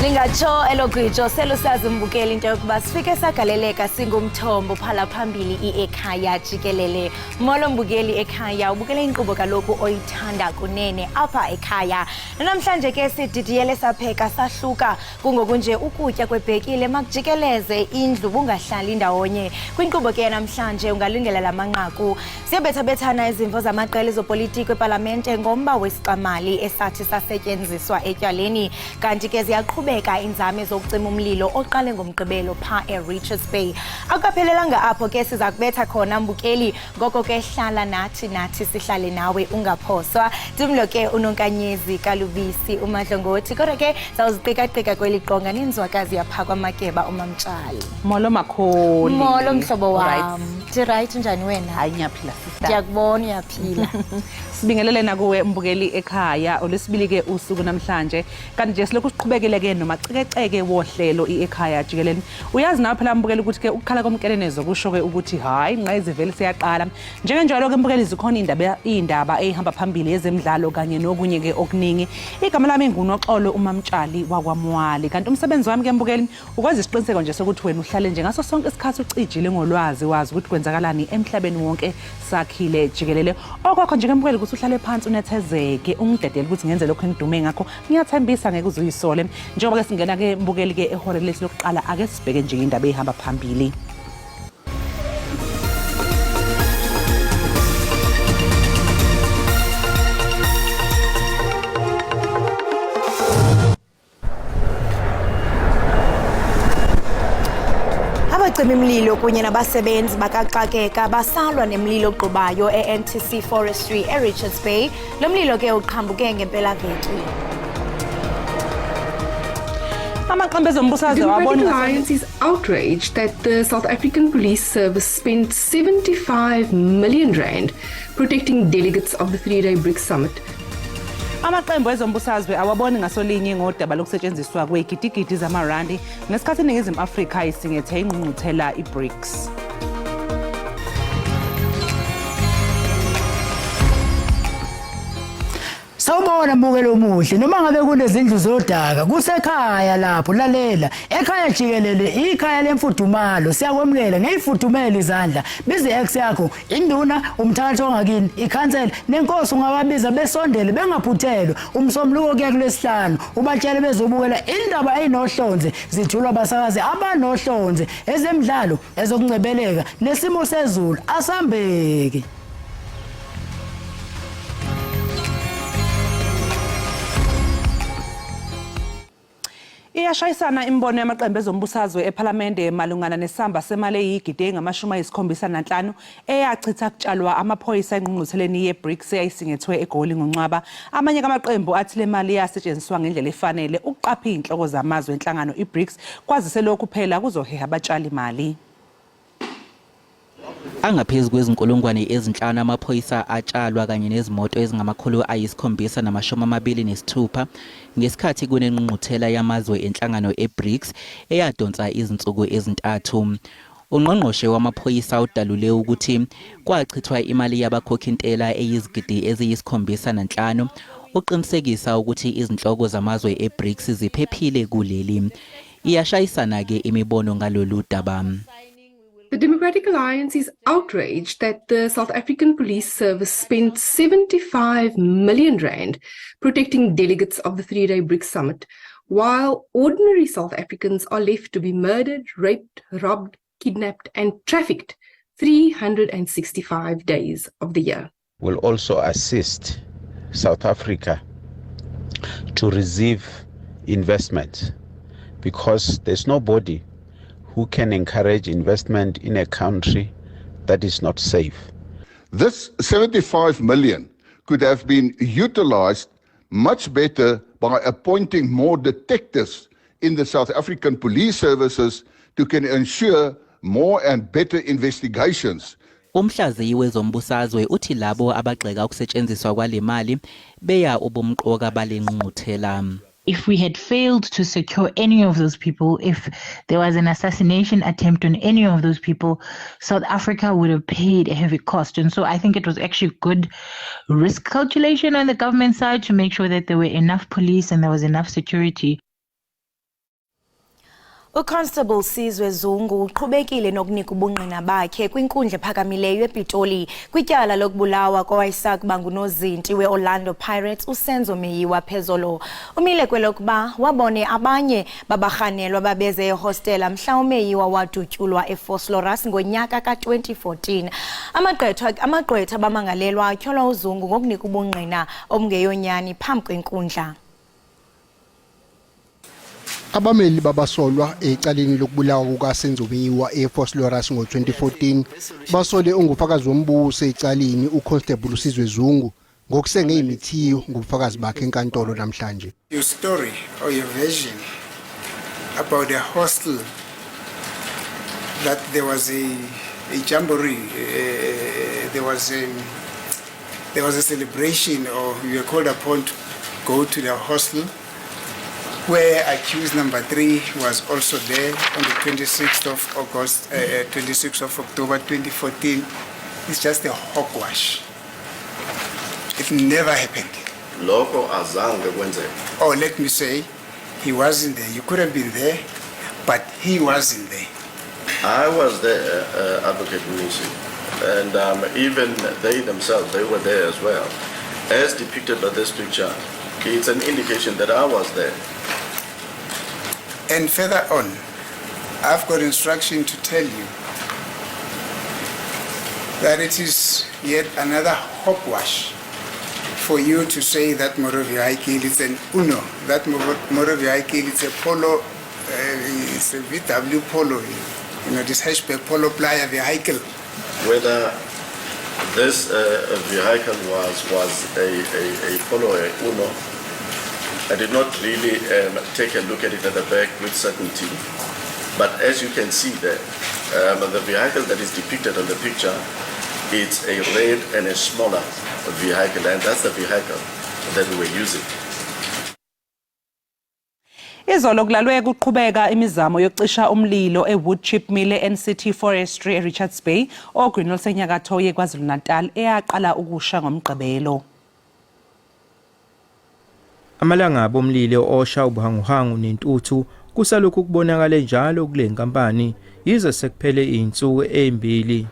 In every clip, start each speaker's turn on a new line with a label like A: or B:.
A: Lingatsho elo gwijo selusazi mbukeli into yokuba sifike sagaleleka singumthombo phala phambili i-Ekhaya Jikelele. Molo mbukeli ekhaya, ubukele inkqubo kaloku oyithanda kunene apha ekhaya. Namhlanje ke sididiyele sapheka sahluka kungokunje ukutya kwebhekile makujikeleze indlu bungahlali ndawonye. Kwinkqubo ke namhlanje ungalungela la manqaku. Siyabethabethana izimvo zamaqela ezopolitiko epalamente ngomba wesixamali esathi sasetyenziswa etyaleni. Kanti ke ziyaqhubeka iinzame zokucima umlilo oqale ngoMgqibelo pha eRichards Bay. Akukaphelelanga apho ke siza kubetha khona mbukeli, ngoko ke hlala nathi nathi sihlale nawe ungaphoswa. Ndimlo ke uNonkanyezi kaLubisi uMadlongothi, kodwa ke sawuziqikaqika kweli qonga nenzwakazi yapha kwaMageba uMamtshali.
B: Molo Makholi.
A: Molo mhlobo wam. Ndirayithi, njani wena?
B: Hayi, ngiyaphila sister.
A: Ndiyakubona uyaphila.
B: Sibingelele nakuwe mbukeli ekhaya. Olwesibili ke usuku namhlanje. Kanti nje silokhu siqhubekele ke nomacekeceke wohlelo i-Ekhaya Jikelele. Uyazi nawe phela mbukeli ukuthi ke ukukhala komkelenezo kusho ke ukuthi hayi ingqayizivele siyaqala. Njengenjalo ke mbukeli zikhona indaba eyihamba phambili yezemidlalo kanye nokunye ke okuningi. Igama lami nguNoxolo uMamtshali wakwaMwali. Kanti umsebenzi wami ke mbukeli ukwenza isiqiniseko nje sokuthi wena uhlale nje ngaso sonke isikhathi ucijile ngolwazi, wazi ukuthi kwenzakalani emhlabeni wonke sakhile jikelele. Okwakho nje ke mbukeli ukuthi uhlale phansi unethezeke, ungidedele ukuthi ngenze lokho engidume ngakho. Ngiyathembisa ngeke uze uyisole. Njengoba ke singena ke mbukeli ke ehoreni lethu lokuqala, ake sibheke nje indaba ehamba phambili.
A: Abacimimlilo kunye nabasebenzi bakaxakeka basalwa nemlilo ogqubayo e-NTC Forestry eRichards Bay. Lo mlilo ke uqhambuke ngempelaveki.
B: Amaqembu ezombusazwe
C: The Democratic
B: wabona
C: Alliance is outraged that the South African Police Service spent 75 million rand protecting delegates of the three-day BRICS summit.
B: Amaqembu ezombusazwe awaboni ngasolinye ngodaba lokusetshenziswa kwegidigidi zamarandi ngesikhathi iNingizimu Afrika isingethe ingqungquthela iBRICS.
D: Sawubona mbukelo omuhle, noma ngabe kunezindlu zodaka kusekhaya lapho. Lalela, Ekhaya Jikelele ikhaya lemfudumalo, siyakwamukela ngeyifudumele izandla. Biza i-ex yakho, induna, umthakathi wangakini, ikhansela nenkosi, ungababiza besondele bengaphuthelwa. Umsombuluko kuya kulesihlanu ubatshele bezobukela indaba eyinohlonze zithulwa abasakazi abanohlonze, ezemidlalo, ezokungcebeleka nesimo sezulu. Asambeki.
B: Iyashayisana imibono yamaqembu ezombusazwe ePhalamende malungana nesamba semali eyigidi engama-75 eyachitha kutshalwa amaphoyisa engqungqutheleni ye-BRICS eyayisingethwe eGoli ngoNcwaba. Amanye kamaqembu athi le mali yasetshenziswa ngendlela efanele ukuqapha iy'nhloko zamazwe enhlangano i-BRICS, kwazise lokhu phela kuzoheha abatshalimali.
E: Angaphezu kwezinkulungwane ezinhlanu amaphoyisa atshalwa kanye nezimoto ezingama-726 ngesikhathi kunengqungquthela yamazwe enhlangano e-BRICS eyadonsa izinsuku ezintathu. Ungqongqoshe wamaphoyisa udalule ukuthi kwachithwa imali yabakhokhintela eyizigidi eziyi-75 uqinisekisa ukuthi izinhloko zamazwe e-BRICS ziphephile kuleli. Iyashayisana-ke imibono ngalolu daba.
C: The Democratic Alliance is outraged that the South African Police Service spent 75 million rand protecting delegates of the three-day BRICS summit, while ordinary South Africans are left to be murdered, raped, robbed, kidnapped and trafficked 365 days of the year.
F: Will also assist South Africa to receive investment, because there's nobody who can encourage investment in a country that is not safe.
G: This 75 million could have been utilized much better by appointing more detectives in the South African Police Services to can ensure more and better investigations.
E: Umhlaziyi wezombusazwe uthi labo abagxeka ukusetshenziswa kwale mali beya ubumqoka bale ngqungquthela.
H: If we had failed to secure any of those people, if there was an assassination attempt on any of those people, South Africa would have paid a heavy cost. And so I think it was actually good risk calculation on the government side to make sure that there were enough police and there was enough security.
A: UConstable Sizwe Zungu uqhubekile nokunika ubungqina bakhe kwinkundla ephakamileyo ePitoli kwityala lokubulawa kowayesakuba ngunozinti we-Orlando Pirates uSenzo Meyiwa phezolo. Umile kwelokuba wabone abanye babarhanelwa babeze ehostela mhla uMeyiwa wadutyulwa eVosloorus ngonyaka ka-2014. Amagqwetha abamangalelwa atyholwa uZungu ngokunika ubungqina obungeyonyani phambi kwenkundla.
I: Abameli babasolwa ecaleni lokubulawa kukaSenzo Meyiwa eVosloorus ngo-2014 basole ungufakazi wombuso ecaleni uConstable Sizwe Zungu ngokusenga imithiyo ngobufakazi bakhe enkantolo namhlanje.
J: Your story or your version about the hostel, that there was a jamboree, there was a celebration, or you were called upon to go to the hostel where accused number 3 was also there on the 26th of August, 26th of October 2014. It's just a hogwash. It never happened.
K: Lokho azange kwenzeke.
J: Or let me say, he wasn't there. You could have been there, but he wasn't there.
K: I was there, Advocate Mnisi, and even they themselves, they were there as well. As depicted by this picture, it's an indication that I was there.
J: And further on, I've got instruction to tell you that it is yet another hogwash for you to say that motor vehicle is an Uno, that motor vehicle is a Polo, it's a VW Polo, this hatchback Polo Playa vehicle.
K: Whether this vehicle was a Polo or a Uno, I did not really take a look at it at the back with certainty. But as you can see there, the vehicle that is depicted on the picture, it's a red and a smaller vehicle, and that's the vehicle that we were using.
B: Izolo kulalwe kuqhubeka imizamo yokucisha umlilo eWoodchip Mill eNCT Forestry eRichards Bay ogwini olusenyakatho yeKwaZulu-Natal eyaqala ukusha ngoMgqibelo.
L: Amalangabi omlilo osha ubuhanguhangu nentuthu kusalokhu kubonakale njalo kule nkampani yize sekuphele izinsuku ezimbili.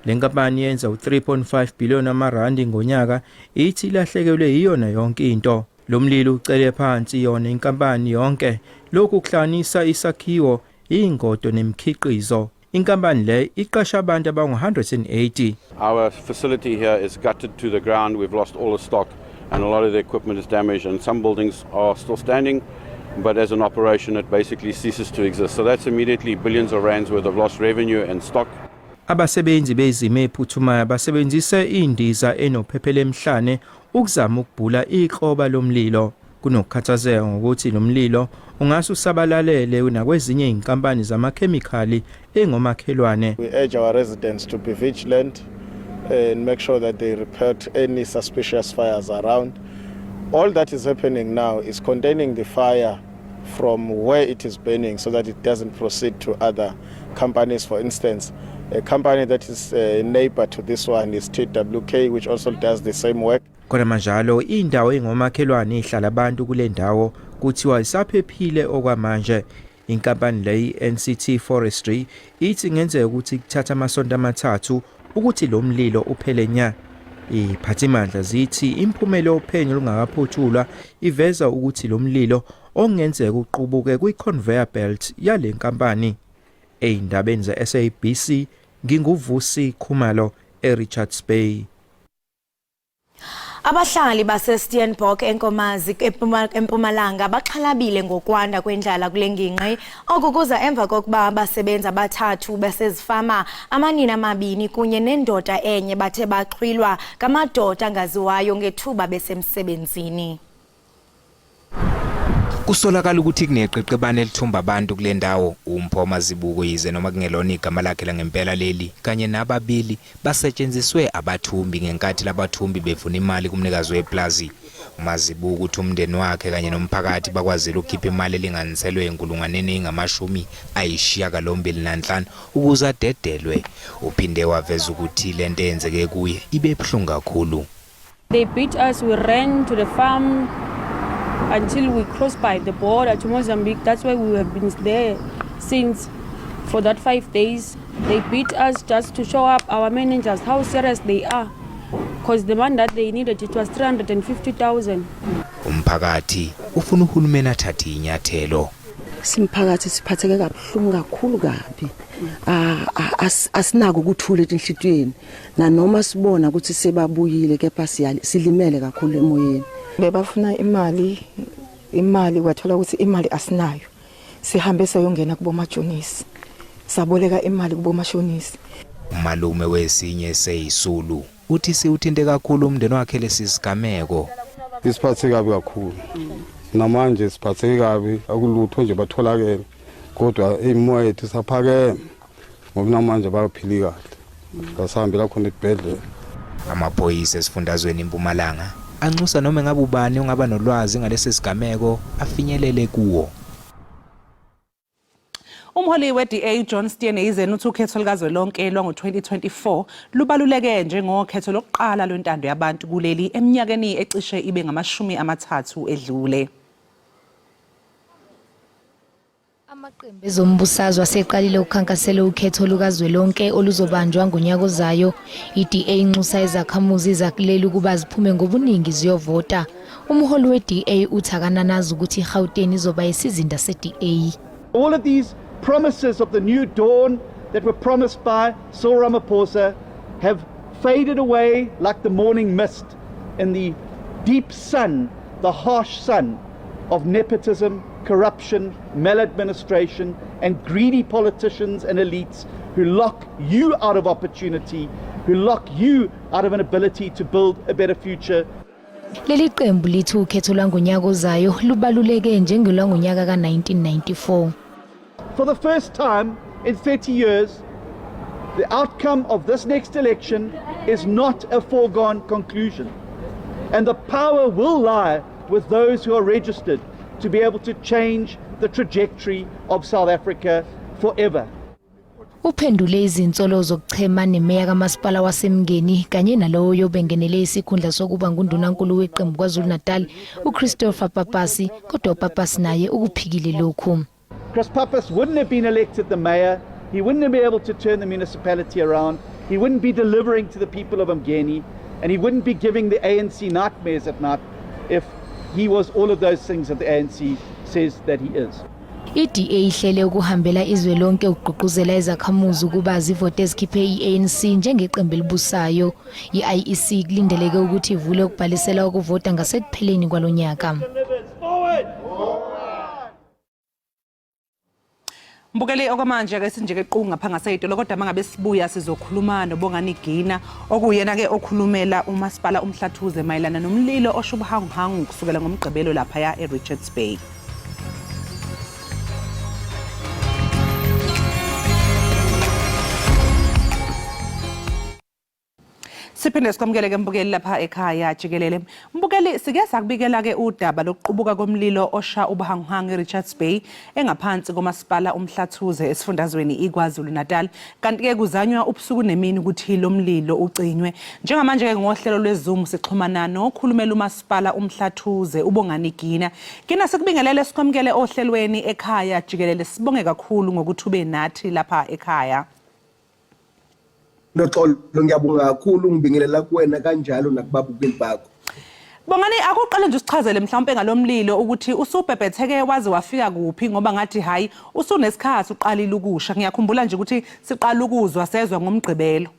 L: Le nkampani yenza u-3.5 billion amarandi ngonyaka ithi ilahlekelwe yiyona yonke into. Lo mlilo ucele phansi yona inkampani yonke, lokhu kuhlanganisa isakhiwo, ingodo nemikhiqizo. Inkampani le iqasha abantu abangu-180.
M: Our facility here is gutted to the ground. We've lost all the stock and a lot of the equipment is damaged, and some buildings are still standing, but as an operation it basically ceases to exist. So that's immediately billions of rands worth of lost revenue and stock.
L: Abasebenzi bezimo eziphuthumayo basebenzise indiza enophephela emhlane ukuzama ukubhula ikroba lomlilo. Kunokukhathazeka ngokuthi lo mlilo ungase usabalalele nakwezinye izinkampani zamakhemikhali engomakhelwane.
N: We urge our residents to be vigilant and make sure that they report any suspicious fires around. All that is happening now is containing the fire from where it is burning so that it doesn't proceed to other companies. For instance, a company that is a neighbor to this one is TWK, which also does the same work.
L: Khona manjalo indawo engomakhelwane ihlala abantu kule ndawo kuthiwa isaphephile okwamanje. Inkampani le NCT Forestry ithi kungenzeka ukuthi kuthatha amasonto amathathu ukuthi lo mlilo uphele nya. Iziphathimandla zithi imiphumela yophenyo olungakaphothulwa iveza ukuthi lo mlilo okungenzeka uqubuke kwi-conveyor belt yale nkampani. Ezindabeni ze-SABC nginguVusi Khumalo eRichards Bay.
A: Abahlali baseSteenbok eNkomazi eMpumalanga baxhalabile ngokwanda kwendlala kule ngingqi. Oku kuza emva kokuba abasebenzi abathathu basezifama, amanina amabini kunye nendoda enye, bathe baxhwilwa ngamadoda angaziwayo ngethuba besemsebenzini.
O: Kusolakala ukuthi kuneqeqebane elithumba abantu kule ndawo. UMpho Mazibuko, yize noma kungelona igama lakhe langempela leli, kanye nababili basetshenziswe abathumbi ngenkathi labathumbi bevuna imali kumnikazi weplazi. UMazibuko ukuthi umndeni wakhe kanye nomphakathi bakwazile ukukhipha imali elinganiselwe enkulungwaneni engama-85 ukuze adedelwe. Uphinde waveza ukuthi lento eyenzeke kuye ibe buhlungu kakhulu.
P: They beat us, we ran to the farm. Until we crossed by the border to Mozambique. That's why we have been there since for that 5 days. They beat us just to show up our managers how serious they are. Because the money that they needed, it was 350,000.
O: Umphakathi ufuna uhulumeni athathe inyathelo.
Q: Simphakathi siphatheke kabuhlungu kakhulu kabi. Asinako ukuthula etinhlitiyweni nanoma sibona ukuthi sebabuyile, kepha silimele kakhulu emoyeni.
R: Bebafuna imali, kwathola ukuthi imali asinayo. Sihambe sayongena kubomashonisi, saboleka imali kubomashonisi.
O: Umalume wesinye seyisulu uthi siwuthinte kakhulu umndeni wakhe lesi sigameko.
S: Isiphathe kabi kakhulu. Namanje siphatheke kabi, akulutho nje batholakele, kodwa imoya yethu isaphakeme ngoba namanje bayaphili kahle, basahambela khona esibhedlela.
O: Amaphoyisa esifundazweni iMpumalanga anxusa noma ngabe ubani ongaba nolwazi ngalesi sigameko afinyelele kuwo.
B: Umholi we-DA John Steenhuisen uthi ukhetho likazwelonke lwango-2024 lubaluleke njengokhetho lokuqala lwentando yabantu kuleli eminyakeni ecishe ibe ngama-30 edlule.
T: Amaqembu ezombusazwe aseqalile ukukhankasela ukhetho lukazwelonke oluzobanjwa ngonyaka ozayo. I-DA inxusa izakhamuzi zakuleli ukuba ziphume ngobuningi ziyovota. Umholi we-DA uthi akananazi ukuthi iGauteng izoba isizinda se-DA.
U: All of these promises of the new dawn that were promised by Cyril Ramaphosa have faded away like the morning mist in the deep sun, the harsh sun of nepotism, corruption, maladministration, and greedy politicians and elites who lock you out of opportunity, who lock you out of an ability to build a better future.
T: Leli qembu lithi ukhetho lwangonyaka ozayo lubaluleke njengelwangonyaka ka-1994.
U: For the first time in 30 years, the outcome of this next election is not a foregone conclusion. And the power will lie with those who are registered to be able to change the trajectory of South Africa forever.
T: Uphendule izinsolo zokuchema nemeya kamasipala waseMngeni kanye nalowo yobengenele isikhundla sokuba ngundunankulu weqembu KwaZulu-Natal uChristopher Pappas, kodwa uPappas naye ukuphikile lokhu.
U: Chris Pappas wouldn't have been elected the mayor. He wouldn't have been able to turn the municipality around. He wouldn't be delivering to the people of Umgeni. And he wouldn't be giving the ANC nightmares at night if he was all of those things that the ANC says that he is.
T: I-DA ihlele ukuhambela izwe lonke ukugqugquzela izakhamuzi ukuba zivote zikhiphe i-ANC njengeqembu elibusayo. I-IEC kulindeleke ukuthi ivule ukubhalisela ukuvota ngasekupheleni kwalonyaka.
B: Mbukeli, okwamanje ke sinje ke qunga ngapha ngaseyitolo, kodwa mangabe sibuya sizokhuluma noBongani Gina, okuyena ke okhulumela umasipala uMhlathuze mayelana nomlilo osha ubuhanguhangu kusukela ngoMgqibelo laphaya eRichards Bay. Siphinde sikwamukele ke mbukeli lapha ekhaya jikelele. Mbukeli, sike sakubikela ke udaba lokuqubuka komlilo osha ubuhanguhangu eRichards Bay engaphansi komasipala uMhlathuze esifundazweni iKwaZulu Natal. Kanti ke kuzanywa ubusuku nemini ukuthi lo mlilo ucinywe. Njengamanje ke ngohlelo lweZoom sixhumana nokhulumela umasipala uMhlathuze uBongani Gina. Gina, sikubingelele, sikwamukele ohlelweni ekhaya jikelele, sibonge kakhulu ngokuthi ube nathi lapha ekhaya.
V: Noxolo, ngiyabonga kakhulu, ngibingelela kuwena kanjalo nakubabukeli bakho.
B: Bongani, akuqale nje usichazele mhlawumbe ngalomlilo ukuthi usubhebhetheke waze wafika kuphi, ngoba ngathi hayi, usunesikhathi uqalile ukusha. Ngiyakhumbula nje ukuthi siqala ukuzwa sezwa ngoMgqibelo.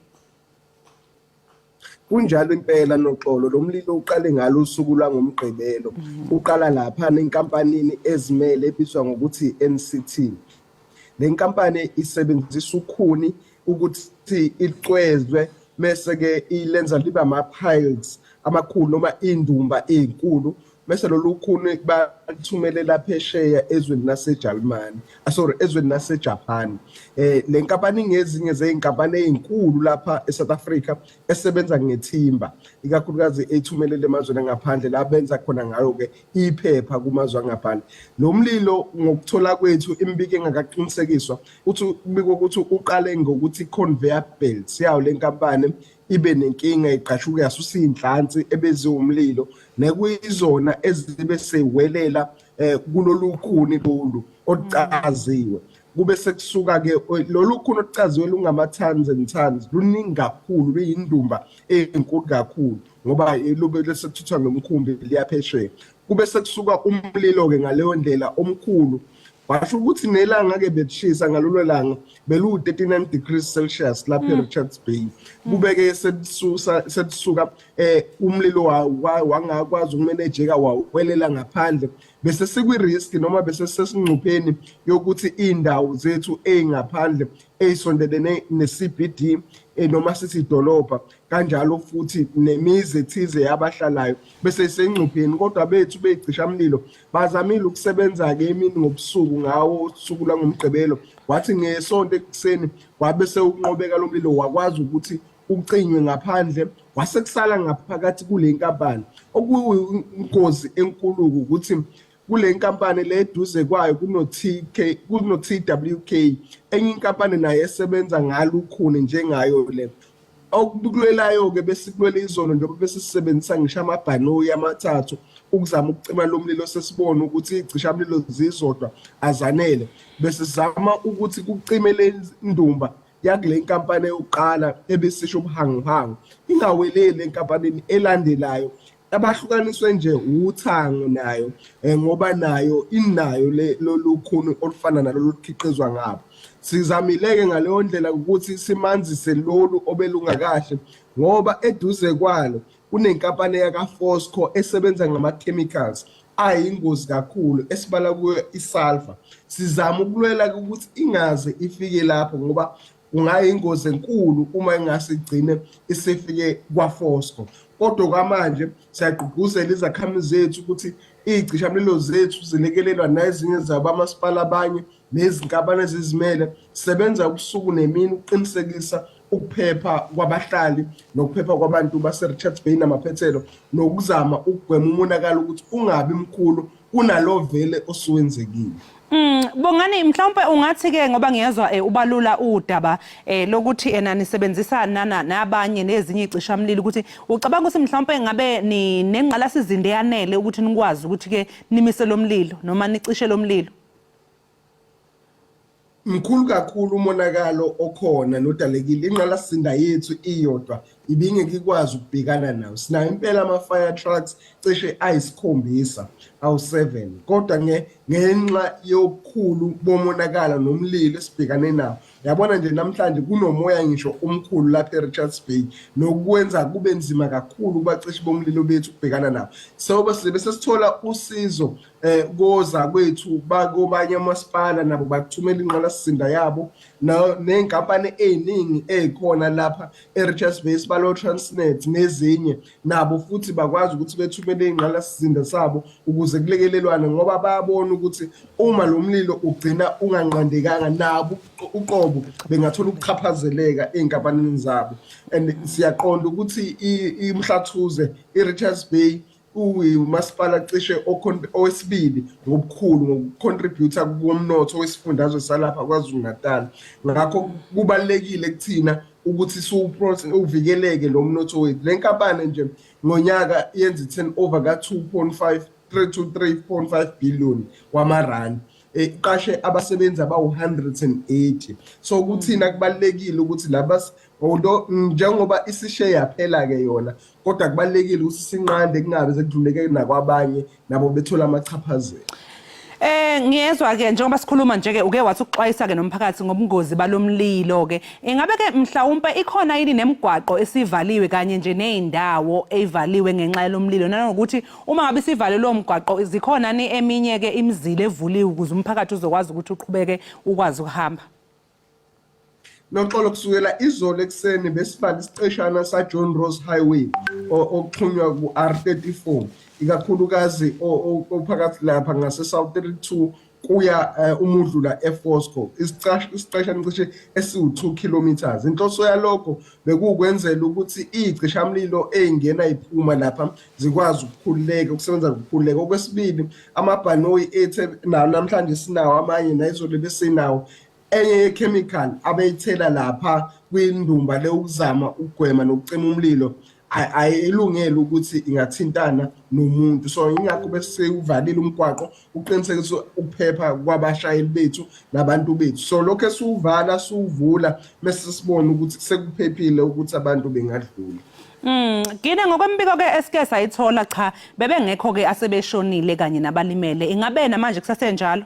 V: Kunjalo impela Noxolo, lo mlilo uqale ngalo usuku lwangoMgqibelo. Uqala lapha nenkampanini ezimele ebizwa ngokuthi NCT. Le nkampani isebenzisa ukhuni ukuthi icwezwe bese ke ilenza liba ama piles amakhulu noma indumba ezinkulu, bese lolu khuni bathumelela phesheya ezweni laseJalimani, sorry, ezweni laseJapan. Le nkampani ngezinye zeyinkampani ezinkulu lapha eSouth Africa esebenza ngethimba, ikakhulukazi ethumelele emazweni angaphandle la benza khona ngayo ke iphepha kumazwe angaphandle. Lo mlilo, ngokuthola kwethu imibiko engakaqinisekiswa, uthi kubikwa ukuthi uqale ngokuthi conveyor belt yawo le nkampani Ibe nenkinga igqashuke yasusa iy'nhlansi ebeziwumlilo nekuyizona ezibe sewelela kulolu khuni lolu olucaziwe. Kube sekusuka-ke lolu khuni olucaziwe lungama-tons and tons, luningi kakhulu, luyindumba enkulu kakhulu ngoba lube lesekuthuthwa ngomkhumbi liyaphesheya. Kube sekusuka umlilo-ke ngaleyo ndlela omkhulu, washo ukuthi nelanga-ke belishisa ngalolo langa belu-39 degrees Celsius lapha e-Richards Bay. Kube-ke selisuka umlilo wangakwazi ukumenejeka, wawelela ngaphandle. Bese sikwi-risk noma bese sesingcupheni yokuthi iy'ndawo zethu ey'ngaphandle ey'sondelene ne-CBD, noma sithi idolobha kanjalo, futhi nemizi ethize yabahlalayo bese isengcupheni. Kodwa bethu bey'cishamlilo bazamile ukusebenza-ke emini ngobusuku ngawo usuku lwangoMgqibelo, wathi ngesonto ekuseni wabe sewunqobeka lo mlilo, wakwazi ukuthi ucinywe ngaphandle, wase kusala ngaphakathi kule nkampani. Okuyingozi enkulu ukuthi kule nkampani le eduze kwayo kuno-TK, kuno-TWK, enye inkampani nayo esebenza ngalo ukhuni njengayo le. Okukulwelayo-ke besikulwela izolo njengoba besisebenzisa ngisho amabhanoyi amathathu ukuzama ukucima lo mlilo, sesibona ukuthi iy'cishamlilo zizodwa azanele. Bese sizama ukuthi kucime le ndumba yakule nkampani yokuqala ebisisho ubuhanguhangu, ingaweleli enkampanini elandelayo abahlukaniswe nje uthango nayo, ngoba nayo inayo lolu khuni olufana nalolu olukhiqizwa ngabo. Sizamile-ke ngaleyo ndlela ukuthi simanzise lolu obelungakahle, ngoba eduze kwalo kunenkampani yaka-Fosco esebenza ngama-chemicals ayingozi kakhulu esibala kuyo i-sulfur. Sizama ukulwela ukuthi ingaze ifike lapho, ngoba kungayingozi enkulu uma ingase igcine isifike kwaFosco. Kodwa kwamanje siyagqugquzela izakhamizi zethu ukuthi iy'cishamlilo zethu zilekelelwa nezinye zabamasipala abanye nezinkampani ezizimele, sebenza ubusuku nemini ukuqinisekisa ukuphepha kwabahlali nokuphepha kwabantu base-Richards Bay namaphethelo, nokuzama ukugwema umonakalo ukuthi ungabi mkhulu kunalo vele osuwenzekile.
B: Bongani, mhlawumbe ungathi ke ngoba ngiyezwa ubalula udaba lokuthi ena nisebenzisa nana nabanye nezinye icishamlilo, ukuthi ucabanga ukuthi mhlawumbe ngabe ni nengqalasizinda eyanele ukuthi nikwazi ukuthi ke nimise lo mlilo noma nicishe lo mlilo?
V: Mkhulu kakhulu umonakalo okhona nodalekile. Ingqalasizinda yethu iyodwa ibingeke ikwazi ukubhekana nawo. Sinayo impela ama-fire trucks cishe ayisikhombisa, awu-7, kodwa ngenxa yobukhulu bomonakalo nomlilo esibhekane nawo, yabona nje namhlanje kunomoya ngisho omkhulu lapha e-Richards Bay, nokwenza kube nzima kakhulu kubacishi bomlilo bethu ukubhekana nawo. So sibe sesithola usizo koza kwethu bakobanye amasipala, nabo bathumela ingqalasizinda yabo ney'nkampani ey'ningi ey'khona lapha e-Richards Bay, sibalo Transnet nezinye, nabo futhi bakwazi ukuthi bethumele iy'ngqalasizinda sabo ukuze kulekelelwane, ngoba bayabona ukuthi uma lo mlilo ugcina unganqandekanga nabo uqobo bengathola ukuchaphazeleka ey'nkampanini zabo. And siyaqonda ukuthi iMhlathuze, i-Richards Bay uwumasipala cishe owesibili ngobukhulu ngokucontributor kumnotho wesifundazwe salapha KwaZulu Natal. Ngakho kubalulekile kuthina ukuthi uvikeleke lo mnotho wethu. Le nkampani nje ngonyaka yenza i-turnover ka-2.5 3 to 3.5 billion wamarandi, iqashe abasebenzi abawu-180. So kuthina kubalulekile ukuthi laba, although njengoba isishe yaphela-ke yona, kodwa kubalulekile ukuthi sinqande kungabe sekudluleke nakwabanye, nabo bethola amachaphazelo.
B: Ngiyezwa ke njengoba sikhuluma nje ke uke wathi ukuxwayisa ke nomphakathi ngobungozi balomlilo ke. Ingabe ke mhlawumbe ikhona yini nemigwaqo esivaliwe kanye nje nezindawo ezivaliwe ngenxa yalomlilo, nanokuthi uma ngabe isivale lo mgwaqo zikhona ni eminye ke imizila evuliwe ukuze umphakathi uzokwazi ukuthi uqhubeke ukwazi ukuhamba?
V: Noxolo, kusukela izolo ekuseni besivale isiqeshana sa-John Ross Highway okuxhunywa ku-R34, ikakhulukazi ophakathi lapha ngase-South 32 kuya umudlula eFosco, isiqeshana cishe esiwu-2 kilometers. Inhloso yalokho bekuwukwenzela ukuthi iy'cishamlilo ey'ngena yiphuma lapha zikwazi ukukhululeka, ukusebenza ngokukhululeka. Okwesibili, amabhanoyi ethu namhlanje sinawo amanye, nayizolo besinawo enye ye-chemical abeyithela lapha. kwindumba le ukuzama ukugwema nokucima umlilo ayilungele ukuthi ingathintana nomuntu. So ingakho bese uvalile umgwaqo uqinisekisa ukuphepha kwabashayeli bethu nabantu bethu. So lokho esiwuvala siwuvula mase sibona ukuthi sekuphephile ukuthi abantu bengadlula.
B: Gina, ngokwembiko ke esike sayithola, cha, bebengekho ke asebeshonile kanye nabalimele. Ingabe namanje kusasenjalo?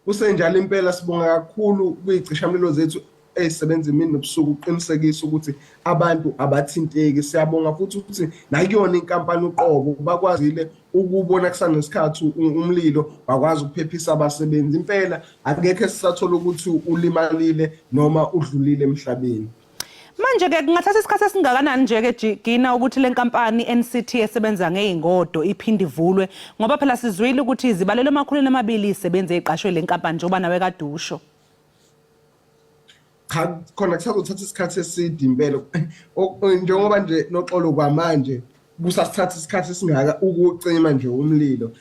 V: Kusenjalo impela. Sibonga kakhulu kwicishamlilo zethu ezisebenza imini nobusuku ukuqinisekisa ukuthi abantu abathinteki. Siyabonga futhi ukuthi nakuyona inkampani uqobo bakwazile ukubona kusanesikhathi umlilo, bakwazi ukuphephisa abasebenzi. Impela akekho esisathola ukuthi ulimalile noma udlulile emhlabeni.
B: Manje ke kungathatha isikhathi esingakanani nje ke, Gina, ukuthi le nkampani NCT esebenza ngeyingodo iphinde ivulwe, ngoba phela sizwile ukuthi zibalelwe 200 isebenze eqashwe le nkampani, njengoba nawe kade usho?
V: Cha, khona kusazothatha isikhathi eside impela, njengoba nje, Noxolo, kwamanje kusasithatha isikhathi esingaka ukucima nje umlilo.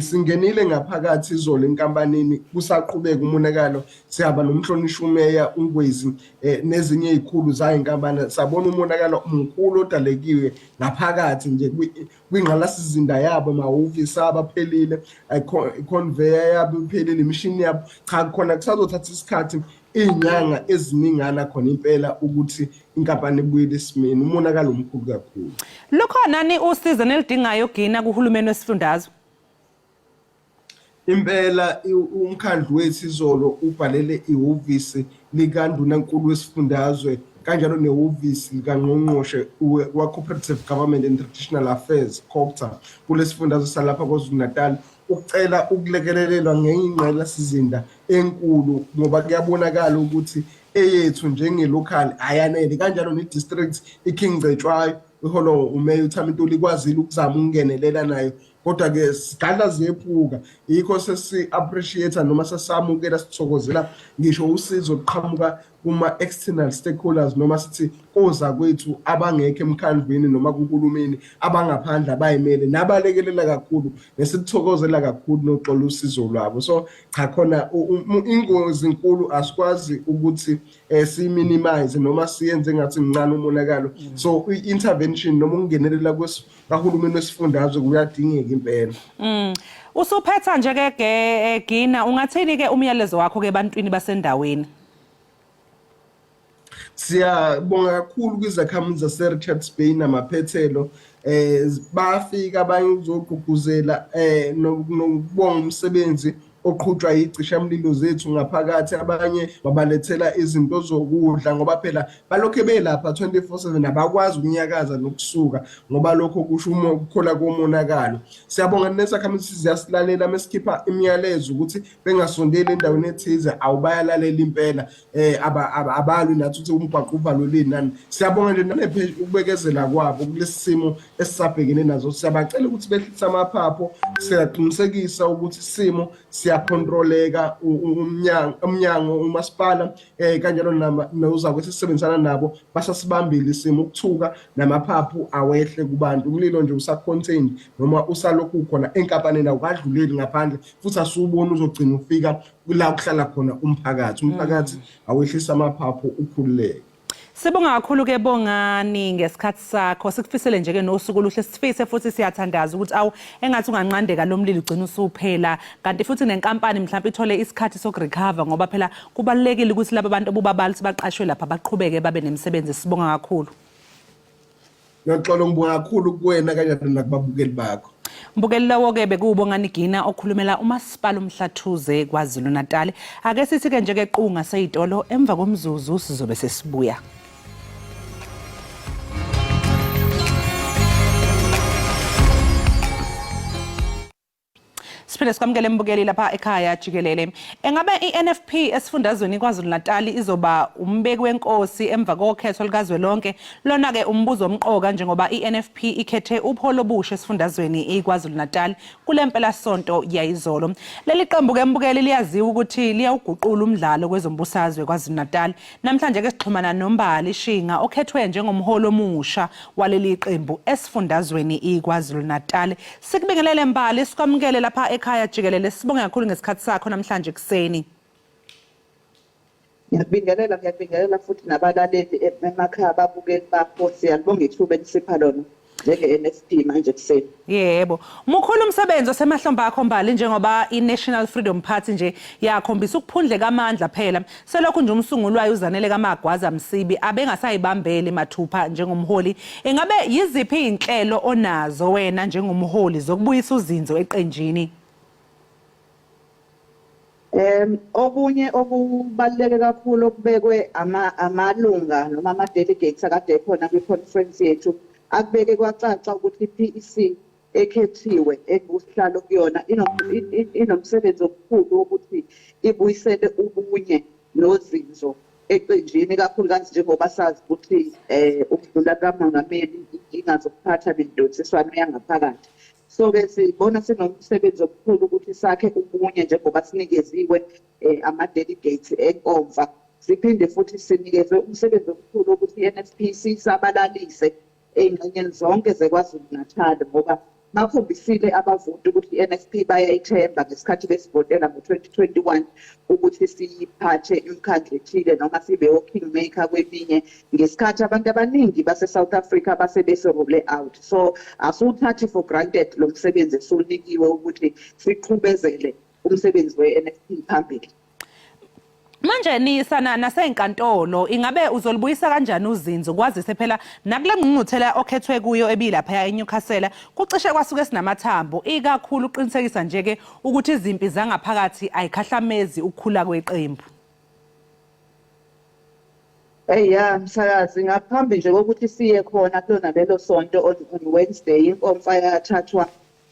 V: Singenile ngaphakathi izolo enkampanini, kusaqhubeka umonakalo. Sihamba nomhlonishwa umeya uNgwezi nezinye izikhulu zayo inkampani, sabona umonakalo omkhulu odalekiwe ngaphakathi nje kwingqalasizinda yabo, amahhovisi abo aphelile, i-conveyor yabo iphelile, imishini yabo. Cha, khona kusazothatha isikhathi, iy'nyanga eziningana khona impela, ukuthi inkampani ibuyele esimeni. Umonakalo omkhulu kakhulu.
B: Lukhona ni usizo nelidingayo, Gina, kuhulumeni wesifundazwe?
V: Impela, umkhandlu wethu izolo ubhalele ihhovisi likandunankulu wesifundazwe kanjalo nehhovisi likangqongqoshe wa-Cooperative Government and Traditional Affairs, COGTA, kulesifundazwe salapha KwaZulu Natal, ukucela ukulekelelelwa ngengqalasizinda enkulu, ngoba kuyabonakala ukuthi eyethu njenge-local ayanele. Kanjalo ne-district iKing Cetshwayo iholo umeya uThami Ntuli ikwazile ukuzama ukungenelela nayo, kodwa-ke sigadla ziyephuka. Yikho sesi-appreciate noma sesamukela, sithokozela ngisho usizo oluqhamuka kuma-external stakeholders, noma sithi kozakwethu abangekho emkhandlwini noma kuhulumeni, abangaphandle, abayimele nabalekelela kakhulu, nesikuthokozela kakhulu, Noxolo, usizo lwabo. So cha, khona ingozi inkulu, asikwazi ukuthi siyiminimize noma siyenze ngathi mncane umonakalo. So i-intervention noma ukungenelela kahulumeni wesifundazwe kuyadingeka impela.
B: Usuphetha nje ke, Gina, ungathini ke umyalezo wakho ke ebantwini basendaweni?
V: Siyabonga kakhulu kwizakhamuzi zase-Richards Bay namaphethelo. Bafika abanye ukuzogqugquzela nokubonga umsebenzi oqhutshwa yicishamlilo zethu ngaphakathi. Abanye babalethela izinto zokudla, ngoba phela balokhe belapha 24/7, abakwazi ukunyakaza nokusuka, ngoba lokho kusho ukukhola komonakalo. Siyabonga nezakhamizi, ziyasilalela mesikhipha imiyalezo ukuthi bengasondeli endaweni ethize. Awubayalalela impela, abalwi nathi ukuthi umgwaqo uvaleleni nani. Siyabonga nje nanephe ukubekezela kwabo kulesi simo esisabhekene nazo. Siyabacela ukuthi behlise amaphapho. Siyaqinisekisa ukuthi isimo siyakhontroleka. Umnyango, umasipala, kanjalo nozakwethu esisebenzisana nabo basasibambile isimo. Ukuthuka namaphaphu awehle kubantu. Umlilo nje usa-contained noma usalokhu ukhona enkampanini, awukadluleli ngaphandle, futhi asiwuboni uzogcina ufika la kuhlala khona umphakathi. Umphakathi awehlisa amaphaphu, ukhululeke.
B: Sibonga kakhulu ke, Bongani, ngesikhathi sakho. Sikufisele nje ke nosuku oluhle. Sifise futhi siyathandaza ukuthi awu, engathi unganqandeka lo mlilo, ugcina usuphela. Kanti futhi nenkampani mhlawumbe ithole isikhathi sokurecover, ngoba phela kubalulekile ukuthi laba bantu obubabala ukuthi baqashwe lapha baqhubeke babe nemisebenzi. Sibonga kakhulu.
V: Noxolo, ngibonga kakhulu kuwena kanjalo nakubabukeli bakho.
B: Mbukeli, lowo-ke bekuwuBongani Gina okhulumela umasipala uMhlathuze KwaZulu-Natal. Ake sithi-ke nje ke qunga seyitolo, emva komzuzu sizobe sesibuya. Siphinde sikwamukele, mbukeli, lapha ekhaya jikelele. Engabe iNFP esifundazweni KwaZulu-Natal izoba umbeki wenkosi emva kokhetho likazwelonke? Lona ke umbuzo omqoka njengoba iNFP ikhethe ubuholi obusha esifundazweni iKwaZulu-Natal kule mpelasonto yayizolo. Leli qembu ke, mbukeli, liyaziwa ukuthi liyawuguqula umdlalo kwezombusazwe KwaZulu-Natal. Namhlanje ke sixhumana noMbali Shinga okhethwe njengomholi omusha waleli qembu esifundazweni iKwaZulu-Natal. Sikubingelele, Mbali, sikwamukele lapha ekhaya jikelele. Sibonge kakhulu ngesikhathi sakho namhlanje ekuseni.
C: Ngiyakubingelela, ngiyakubingelela futhi nabalaleli emakhaya, ababukeli bakho. Siyalibonga ithuba enisipha lona njenge-NFP manje ekuseni.
B: Yebo. Mukhulu umsebenzi osemahlombe akho Mbali, njengoba i-National Freedom Party nje yakhombisa ukuphundleka amandla phela. Selokhu nje umsunguli wayo uZanele kaMagwaza Msibi abengasayibambeli mathupha njengomholi. Ingabe yiziphi izinhlelo onazo wena njengomholi zokubuyisa uzinzo eqenjini?
C: Okunye okubaluleke kakhulu okubekwe amalunga noma ama-delegates akade ekhona kwi-conference yethu, akubeke kwacaca ukuthi i-PEC ekhethiwe engusihlalo kuyona inomsebenzi omkhulu wokuthi ibuyisele ubunye nozinzo eqenjini, ikakhulukazi njengoba sazi ukuthi ukudlula kukamongameli, inkinga zokuphatha nemidonsiswano yangaphakathi. So-ke sibona sinomsebenzi omkhulu ukuthi sakhe ubunye njengoba sinikeziwe ama-delegates enkomfa. Siphinde futhi sinikezwe umsebenzi omkhulu wokuthi i-NFP siyisabalalise ey'ngxenyeni zonke zeKwaZulu-Natal, ngoba bakhombisile abavoti ukuthi i-NFP bayayithemba ngesikhathi besivotela ngo-2021 ukuthi siyiphathe imikhandlu ethile noma sibe o-kingmaker kweminye, ngesikhathi abantu abaningi base-South Africa base bese-rule out. So asiwuthathi for granted lo msebenzi esiwunikiwe ukuthi siqhubezele umsebenzi we-NFP phambili.
B: Manje niyisana nasey'nkantolo, ingabe uzolubuyisa kanjani uzinzo, kwazise phela nakule ngqungquthela okhethwe kuyo ebilaphaya eNewcastle kucishe kwasuke sinamathambo, ikakhulu uqinisekisa nje-ke ukuthi izimpi zangaphakathi ayikhahlamezi ukukhula kweqembu?
C: Eyi ya msakazi, ngaphambi nje kokuthi siye khona kulona lelo sonto on Wednesday, inkomfa yathathwa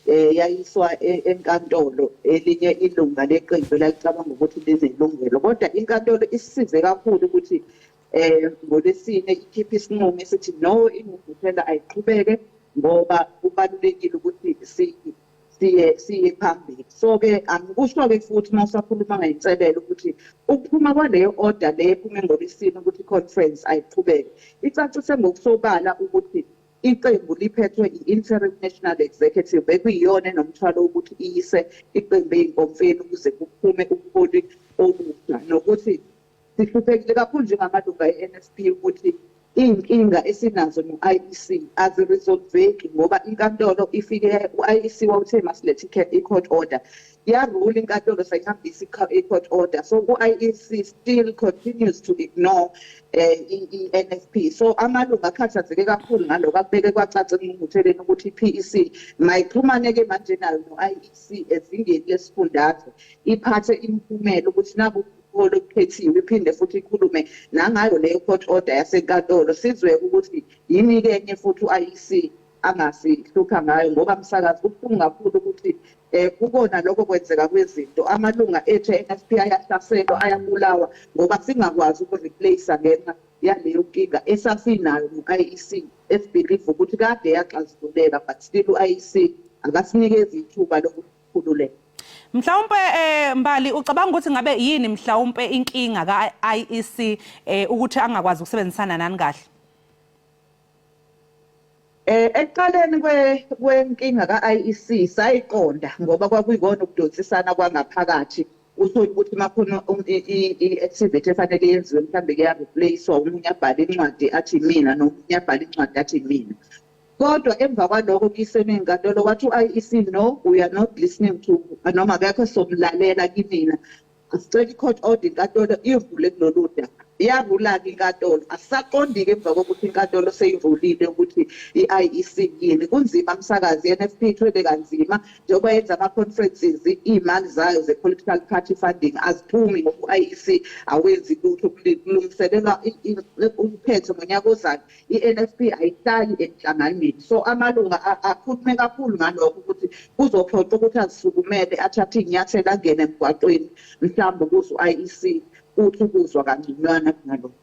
C: yayiswa enkantolo elinye ilunga leqembu elalicabanga ukuthi linelungelo, kodwa inkantolo isisize kakhulu ukuthi ngoLwesine ikhiphe isinqumo esithi no, ingqungquthela ayiqhubeke ngoba kubalulekile ukuthi siye phambili. So-ke angikusho-ke futhi uma usakhuluma ngey'nselelo ukuthi ukuphuma kwaleyo order le ephume ngoLwesine ukuthi i-conference ayiqhubeke, icacise ngokusobala ukuthi iqembu liphethwe i-Interim National Executive ekuyiyona enomthwalo wokuthi iyise iqembu ey'nkomfeni ukuze kuphume ubuholi obusha, nokuthi sihluphekile kakhulu njengamalunga e-NFP ukuthi iy'nkinga esinazo no-IEC aziresolveki, ngoba inkantolo ifike u-IEC wawuthe masilethe i-court order, yarula inkantolo, sayihambisa i-court order. So u-IEC still continues to ignore i-NFP. So amalungu akhathazeke kakhulu ngalokho, akubeke kwacaca engqungqutheleni ukuthi i-PEC mayixhumane-ke manje nayo no-IEC ezingeni lesifundazwe, iphathe imiphumela ukuthi naku ubuholi obukhethiwe, iphinde futhi ikhulume nangayo leyo court order yasenkantolo, sizwe ukuthi yini-ke enye futhi u-IEC angasihlupha ngayo. Ngoba msakazi, kubuhlungu kakhulu ukuthi kubona lokho kwenzeka kwezinto, amalunga ethu e-NFP ayahlaselwa, ayabulawa, ngoba singakwazi ukureplace ngenxa yaleyo nkinga esasinayo no-IEC, esibelieve ukuthi kade yaxazululeka, but still u-IEC akasinikezi ithuba lokukhululeka.
B: Mhlawumbe Mbali, ucabanga ukuthi ngabe yini mhlawumbe inkinga ka-IEC ukuthi angakwazi ukusebenzisana nani kahle?
C: Ekuqaleni kwenkinga ka-IEC sayiqonda, ngoba kwakuyikona ukudonsisana kwangaphakathi, uthole ukuthi makhona i-activity efanele yenziwe, mhlawumbe kuya-replace-wa, omunye abhale incwadi athi mina, nomunye abhale incwadi athi mina. Kodwa emva kwaloko kuyisene enkantolo, wathi u-IEC no, we are not listening to, noma akekho somlalela kimina, asicela i-court order, inkantolo ivule kulolu daba. Yarula-ke inkantolo, asisaqondi-ke emva kokuthi inkantolo seyivulile ukuthi i-IEC yini. Kunzima msakazi, i-NFP ithwele kanzima njengoba yenza ama-conferences, iy'mali zayo ze-political party funding aziphumi ngoba u-IEC awenzi lutho, kulungiselelwa ukhetho ngonyaka ozayo. I-NFP ayihlali enhlanganweni, so amalunga akhulume kakhulu ngalokho ukuthi kuzophoqa ukuthi azisukumele, athathe iy'nyathelo, angene emgwaqweni, mhlawumbe ukuze u-IEC uthi ukuzwa kangconywana kunalokho.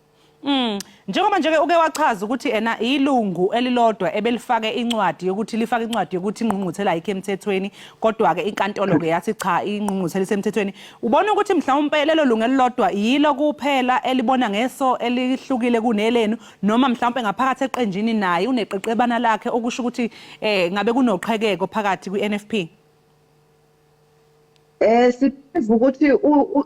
B: Njengoba nje uke wachaza ukuthi ena ilungu elilodwa ebelifake incwadi yokuthi lifake incwadi yokuthi ingqungquthela ayikho emthethweni, kodwa ke inkantolo ke yathi cha, ingqungquthela isemthethweni. Ubona ukuthi mhlawumbe lelo lungu elilodwa yilo kuphela elibona ngeso elihlukile kunelenu, noma mhlawumbe ngaphakathi eqenjini naye uneqeqebana lakhe, okusho ukuthi ngabe kunoqhekeko phakathi kwi-NFP?
C: Sibiza ukuthi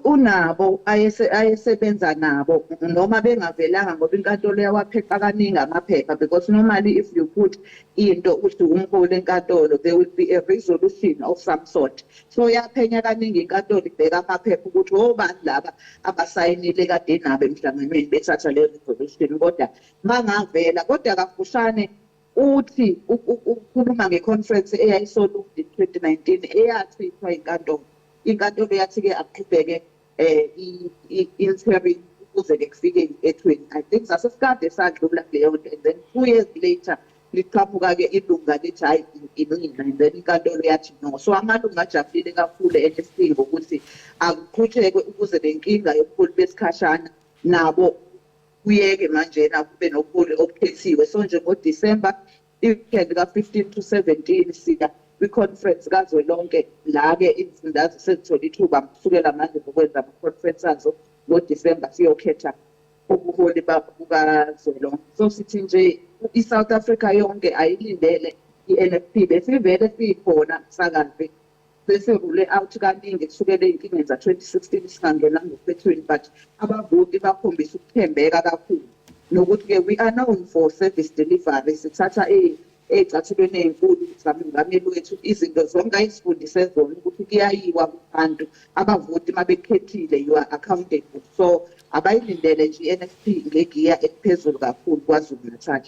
C: unabo ayesebenza nabo noma bengavelanga, ngoba inkantolo yawapheqa kaningi amaphepha, because normally if you put into uthi umholi enkantolo, there will be a resolution of some sort. So yaphenya kaningi inkantolo, ibheka amaphepha ukuthi obani laba abasayinile kade nabo emhlanganweni bethatha le resolution, kodwa bangavela. Kodwa kafushane uthi ukhuluma nge-conference eyayisoLundi 2019 eyachithwa inkantolo. Inkantolo yathi-ke akuqhubeke i-interim ukuze-ke kufike ethweni. I think sasesikade sadlula kuleyo nto, and then 2 years later liqhamuka-ke ilunga lithi, "Hhayi, imina," and then inkantolo yathi no. So amalunga ajabulile kakhulu e-NFP ngokuthi akuqhutshekwe ukuze le nkinga yobuholi besikhashana nabo kuyeke manjena, kube nobuholi obukhethiwe. So nje ngoDisemba, i-weekend ka-15 to 17, siya kwi-conference kazwelonke, la-ke izifundazwe sezithola ithuba kusukela manje ngokwenza ama-conference azo. NgoDisemba siyokhetha ubuholi bukazwelonke. So sithi nje i-South Africa yonke ayilindele i-NFP. Besivele sikhona, msakazi, sesi-rule out kaningi kusukela ey'nkingeni za-2016 singangenanga okhethweni, but abavoti bakhombisa ukuthembeka kakhulu, nokuthi-ke we are known for service delivery. Sithatha ey'cathulweni ey'nkulu zikamongameli wethu, izinto zonke ayisifundise zona ukuthi kuyayiwa kubantu. Abavoti uma bekhethile, you are accountable. So abayilindele nje i-NFP ngegiya eliphezulu kakhulu KwaZulu Natal.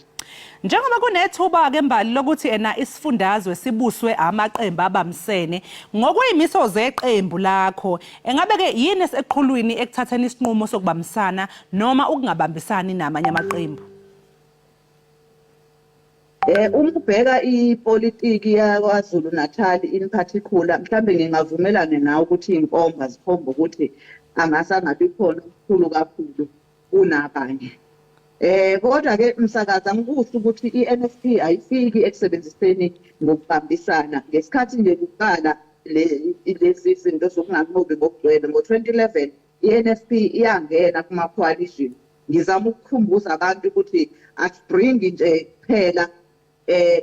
B: Njengoba kunethuba-ke, Mbali, lokuthi ena isifundazwe sibuswe amaqembu abambisene ngokweyimiso zeqembu lakho, engabe-ke yini eseqhulwini ekuthatheni isinqumo sokubambisana noma ukungabambisani namanye amaqembu?
C: Uma ubheka ipolitiki yaKwaZulu Natal in particular, mhlambe ngingavumelana nawe ukuthi iy'nkomba zikhomba ukuthi angase angabi khona omkhulu kakhulu kunabanye. Kodwa ke msakazi, angikusho ukuthi i-NFP ayifiki ekusebenziseni ngokubambisana. Ngesikhathi nje kuqala lezi zinto zokunganqobi ngokugcwele ngo-2011, i-NFP iyangena kuma-coalition. Ngizama ukukhumbuza abantu ukuthi asibringi nje kuphela,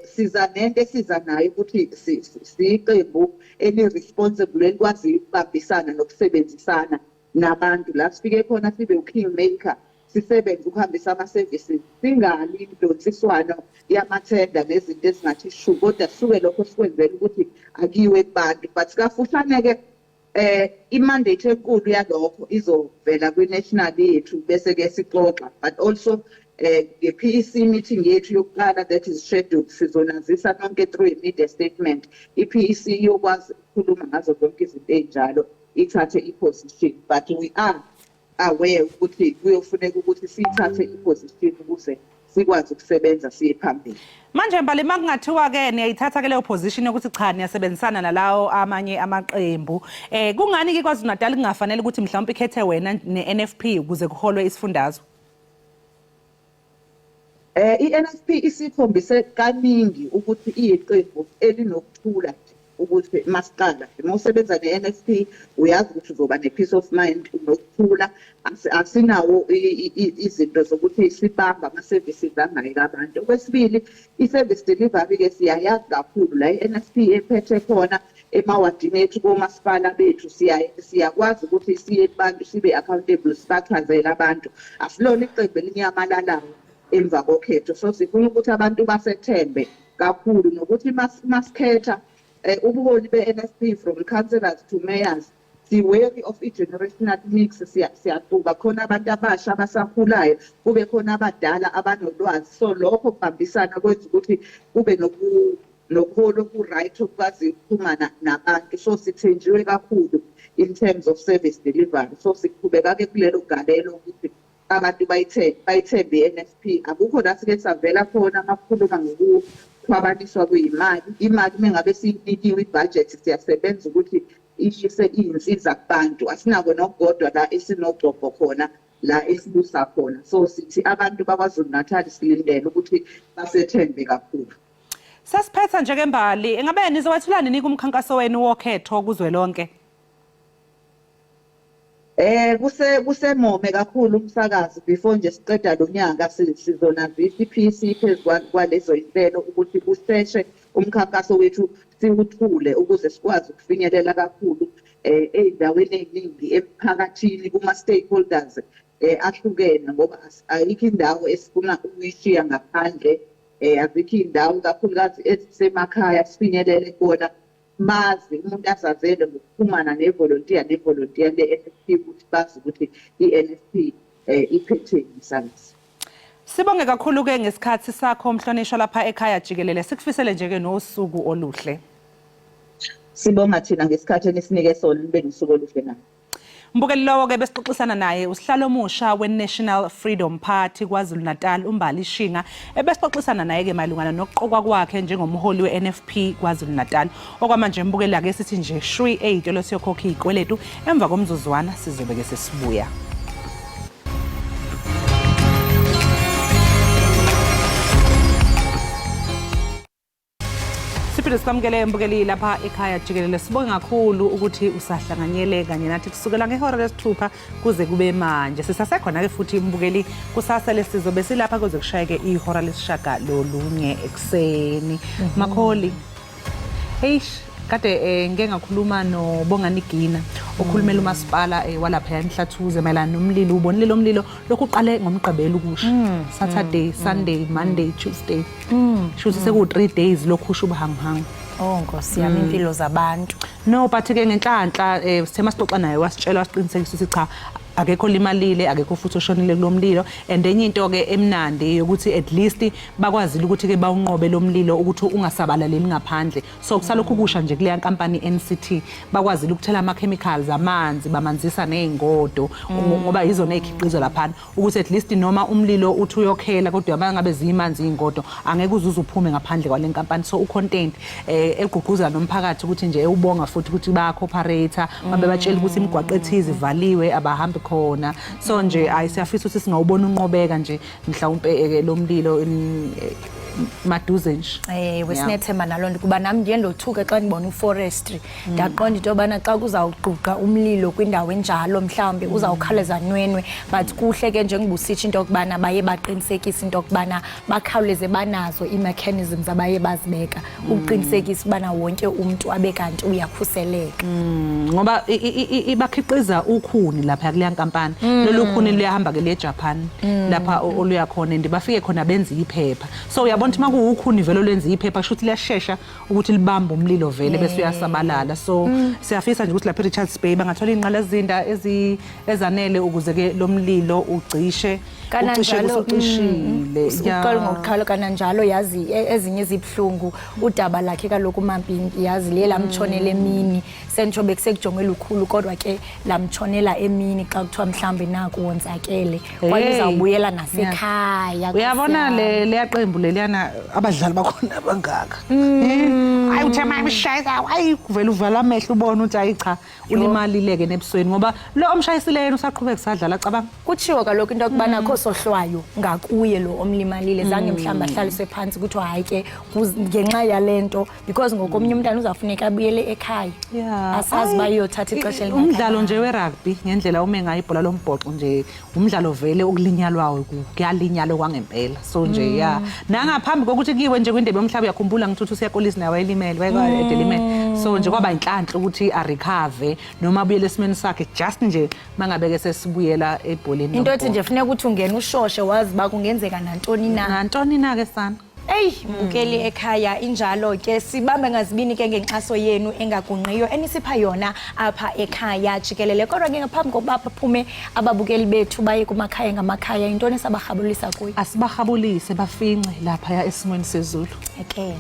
C: siza nento esiza nayo ukuthi siyiqembu eli-responsible, elikwaziyo ukubambisana nokusebenzisana nabantu. La sifike khona sibe u-kingmaker, sisebenze ukuhambisa ama-services, singali imidonsiswano yamathenda nezinto ezingathi shu, kodwa suke lokho sikwenzela ukuthi akiwe kubantu. But kafushane-ke, i-mandate enkulu yalokho izovela kwi-national yethu, bese ke sixoxa, but also nge-PEC meeting yethu yokuqala that is scheduled, sizonazisa nonke through a media statement. I-PEC iyokwazi ukukhuluma ngazo zonke izinto ey'njalo, ithathe i-position, but we are aware ukuthi kuyofuneka ukuthi siyithathe i-position ukuze sikwazi ukusebenza siye phambili.
B: Manje Mbali, uma kungathiwa-ke niyayithatha-ke leyo position yokuthi cha, niyasebenzisana nalawo amanye amaqembu, kungani-ke KwaZulu Natal kungafanele ukuthi mhlawumpe ikhethe wena ne-NFP ukuze kuholwe isifundazwe?
C: I-NFP isikhombise kaningi ukuthi iyiqembu elinokuthula nje, ukuthi masiqala uma usebenza ne-NFP uyazi ukuthi uzoba ne-peace of mind, nokuthula. Asinawo izinto zokuthi sibambe ama-services angayiki abantu. Okwesibili, i-service delivery-ke siyayazi kakhulu la i-NFP ephethe khona emawadini ethu, komasipala bethu. Siyakwazi ukuthi siye kubantu, sibe accountable, sibachazele abantu. Asilona iqembu elinyamalalayo emva kokhetho, so sifuna ukuthi abantu basethembe kakhulu, nokuthi masikhetha ubuholi be-NFP from councillors to mayors, si-wary of i-generational mix. Siyaxuba khona abantu abasha abasakhulayo, kube khona abadala abanolwazi. So lokho kubambisana kwenza ukuthi kube nobuholi obu-right, okwaziyo ukuxhumana nabantu. So sithenjiwe kakhulu in terms of service delivery. So siqhubeka-ke kulelo galelo ukuthi abantu bayithembe i-NFP. Akukho la sike savela khona makukhuluma ngokukhwabaniswa kuyimali. Imali uma ngabe siyinikiwe ibhajethi, siyasebenza ukuthi iyise iy'nsiza kubantu. Asinako nokukodwa la esinogcobho khona la esibusa khona. So sithi abantu baKwaZulu Natal silindele ukuthi basethembe kakhulu.
B: Sesiphetha nje ke, Mbali, engabe nizowethula nini kumkhankaso wenu wokhetho kuzwelonke?
C: Kusemome kakhulu, umsakazi. Before nje siqeda lo nyaka, sizonazisa i-PEC phezu kwalezo inhlelo ukuthi kusheshe umkhankaso wethu siwuthule ukuze sikwazi ukufinyelela kakhulu. Ey'ndaweni ey'ningi emphakathini, kuma-stakeholders ahlukene, ngoba ayikho indawo esifuna ukuyishiya ngaphandle. Azikho iy'ndawo, kakhulukazi ezisemakhaya, sifinyelele kubona. Bazi umuntu azazele ngokuxhumana nevolontiya le-NFP, ukuthi bazi ukuthi i-NFP iphetheni, msakazi.
B: Sibonge kakhulu ke ngesikhathi sakho, mhlonishwa, lapha ekhaya jikelele. Sikufisele nje ke nosuku oluhle.
C: Sibonga thina ngesikhathi enisinike sona. Nibe nosuku oluhle nami.
B: Mbukeli, lowo ke besixoxisana naye usihlalo omusha we-National Freedom Party KwaZulu-Natal, uMbali Shinga, ebesixoxisana naye ke malungana nokuqokwa kwakhe njengomholi we-NFP KwaZulu-Natal. Okwamanje, mbukeli, ake sithi nje shwi ey'tolo siyokhokha iy'kweletu. Emva komzuzwana sizobe ke sesibuya. Siphinde sikwamukele, mbukeli, lapha ekhaya jikelele. Sibonge kakhulu ukuthi usahlanganyele kanye nathi kusukela ngehora lesithupha kuze kube manje. Sisasekhona-ke futhi, mbukeli, kusasa lesizobe silapha kuze kushayeke ihora lesishiyagalolunye ekuseni. Makholi, eish, kade ngike ngakhuluma noBongani Gina, okhulumela umasipala walapha eMhlathuze, mayelana nomlilo. Ubonile lo mlilo lokhu uqale ngoMgqibelo ukusha, Saturday, Sunday, Monday, Tuesday, shuthi seku 3 days lokhu usho ubuhanguhangu.
A: Oh Nkosi yami, impilo zabantu.
B: No, but ke ngenhlanhla sithe masixoxa naye wasitshela, wasiqinisekisa ukuthi cha, akekho limalile, akekho futhi oshonile kulo mlilo. And enye into ke emnandi yokuthi at least bakwazile ukuthi ke bawunqobe lo mlilo ukuthi ungasabalaleli ngaphandle. So kusalokhu kusha nje kuleya nkampani NCT. Bakwazile ukuthela ama chemicals, amanzi, bamanzisa nezingodo, ngoba yizona ezikhiqizwa laphana, ukuthi at least noma umlilo uthi uyokhela kodwa mangabe ziyimanzi iy'ngodo angeke uzuze uphume ngaphandle kwale nkampani. So u-content egqugquzela nomphakathi ukuthi nje ewubonga futhi ukuthi baya-cooperate, babe batshela ukuthi imigwaqo ethize ivaliwe, abahambi khona. So nje ayi, siyafisa ukuthi singawubona unqobeka nje mhlawumpe lo mlilo maduze nje.
A: Ewe, sinethemba naloo nto, kuba nam ndiye ndothuke xa ndibona uforestry. Ndaqonda into yobana xa kuzawugquqa umlilo kwindawo enjalo mhlawumbi uzawukhawuleza nwenwe, but kuhle ke njengoba usitsho into yokubana baye baqinisekisa into yokubana bakhawuleze banazo ii-mechanisms abaye bazibeka ukuqinisekisa ubana wonke umntu abe kanti uyakhuseleka.
B: Ngoba bakhiqiza ukhuni lapha kuleya nkampani. Lolu khuni luyahamba ke liye eJapan, lapha oluya khona, and bafike khona benze iphepha. So uyabona ukuthi makuwukhuni vele olwenza iphepha, kusho ukuthi liyashesha ukuthi libambe umlilo vele bese uyasabalala. So siyafisa nje ukuthi lapha e-Richards Bay bangathola iy'nqalazinda ezanele ukuze ke lo mlilo ugcishe ucishe
A: Kananjalo
B: kusucishile.
A: Uqala ngokuqala kananjalo, yazi, ezinye izibuhlungu udaba lakhe kaloku uMampimpi, yazi, liye lamtshonela emini. Sentsho bekusekujongwe lukhulu, kodwa ke lamtshonela emini xa kuthiwa mhlawumbi naku wonzakele kwaye
B: Hey.
A: uzawubuyela nasekhaya.
B: Uyabona
A: Nkosi
B: le
A: yami.
B: leya qembu leliyana, abadlali bakhona bangaka. Hayi, uthe mayimshayisa, hayi, kuvela uvala amehlo, ubone ukuthi hayi cha, ulimalile-ke nebusweni, ngoba lo omshayisile yena usaqhubeka kusadlala, cabanga.
A: Kutshiwo kaloku into yokubana akho sohlwayo ngakuye lo omlimalile, zange mhlawumbi ahlaliswe phantsi kuthiwa hayi ke ngenxa yale nto, because ngokomnye umntana uzawufuneka abuyele ekhaya. Asazi uba iyothatha ixesha
B: Umdlalo nje we-rugby, ngendlela ume ngayo, ibhola lombhoxo nje, umdlalo vele okulinyalwayo, kuyalinyalwa kwangempela. So nje ya, nangaphambi kokuthi kuyiwe nje kwindebe yomhlaba, uyakhumbula ngithi uSiya Kolisi naye wayelimele, wayelimele. So nje kwaba inhlanhla ukuthi a-recover noma abuyele esimeni sakhe just nje mangabe-ke sesibuyela ebholeni
A: Into ethi
B: lombhoxo.
A: nje funeka ukuthi ungene ushoshe, wazi uba kungenzeka nantoni na.
B: Nantoni na-ke sana.
A: Eyi, mbukeli ekhaya, injalo ke. Sibambe ngazibini ke ngenkxaso yenu engagunqiyo enisipha yona apha ekhaya jikelele. Kodwa ke ngaphambi kokuba baphume ababukeli bethu baye kumakhaya ngamakhaya, yintoni esabarhabulisa kuyo?
B: Asibarhabulise bafince laphaya esimweni sezulu.
A: Okay.